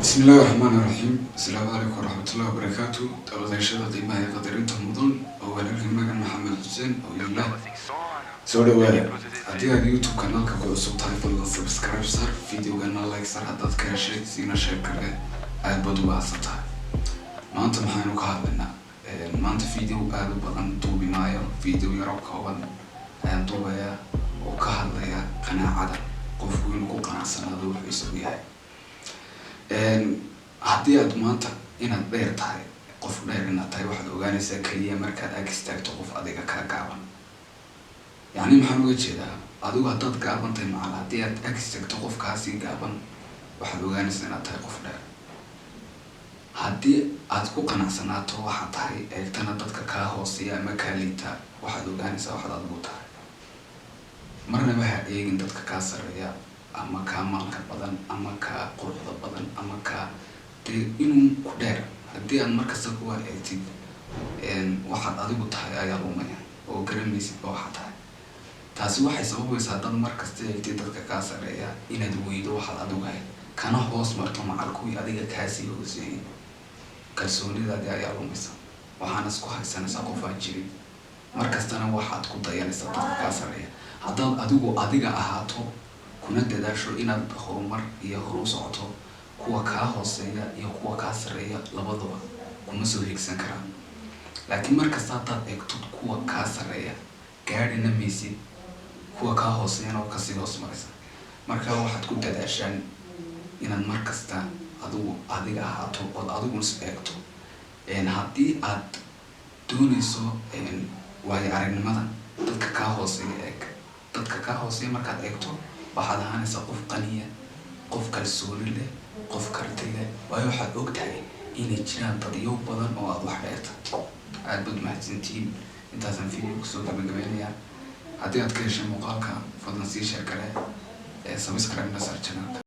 Bismi Illahi Raxmaan Raxiim. Asalaamu calaykum waraxmatullahi wabarakaatu. Daawadayaashada qiimaha iyo qadarinta mudan oo walaalkii Magan Maxamed Xuseen oo idinleh soo dhawaada. Haddii aad YouTube kanaalka ku cusub tahay, fadlan subscribe sar, videogana like sar haddaad ka heshay, siina share kale. Aad baad u mahadsan tahay. Maanta maxaynu ka hadlaynaa? Maanta video aada u badan duubi maayo, video yaro kooban ayaan duubayaa oo ka hadlaya qanaacada, qofku inuu ku qanacsanaado wuxuu isagu yahay. Haddii aad maanta inaad dheer tahay, qof dheer inaad tahay, waxaad ogaanaysaa keliya markaad ag istaagto qof adiga kaa gaaban. Yacni maxaan uga jeedaa? Adigu haddaad gaaban tahay, macal haddii aad ag istaagto qof kaasii gaaban, waxaad ogaanaysaa inaad tahay qof dheer. Haddii aad ku qanacsanaato waxaad tahay, eegtana dadka kaa hooseeya ama kaa liita, waxaad ogaanaysaa waxaad adigu tahay. Marnaba ha eegin dadka kaa sarreeya ama kaa maalka badan ama kaa quruxda badan ama kaa dee inuu ku dheer. Haddii aad markasta kuwa eegtid, waxaad adigu tahay ayaa lumaya oo garanmaysid ba waxaad tahay. Taasi waxay sababaysaa haddaad markasta eegtid dadka kaa sarreeya inaad weydo waxaad adigu ahayd, kana hoos marto macal kuwii adiga kaasii hooseeyay. Kalsoonidaadi ayaa lumaysa, waxaana isku haysanaysaa qof aan jirin. Markastana waxaad ku dayanaysaa dadka kaa sarreeya. Haddaad adigu adiga ahaato, kuna dadaasho inaad horumar iyo horu socoto, kuwa kaa hooseeya iyo kuwa kaa sarreeya labadaba kuma soo higsan karaan. Laakiin markasta haddaad eegto kuwa kaa sarreeya, gaadhina maysid, kuwa kaa hooseeyana oo kasii hoos maraysa. Marka waxaad ku dadaashaan inaad markasta adigu adiga ahaato ood adigu is eegto. Haddii aad dooneyso waayo aragnimada, dadka kaa hooseeya eeg. Dadka kaa hooseeya markaad eegto, waxaad ahaanaysaa qof qaniya, qof kalsooni leh, qof karti leh, waayo waxaad og tahay inay jiraan dadyo badan oo aada wax dheerta. Aada baad mahadsantihiin. Intaasaan video kusoo gabagabeynayaa. Haddii aad ka heshay muuqaalka, fadlan sii share garee, subscribe na saar channelka.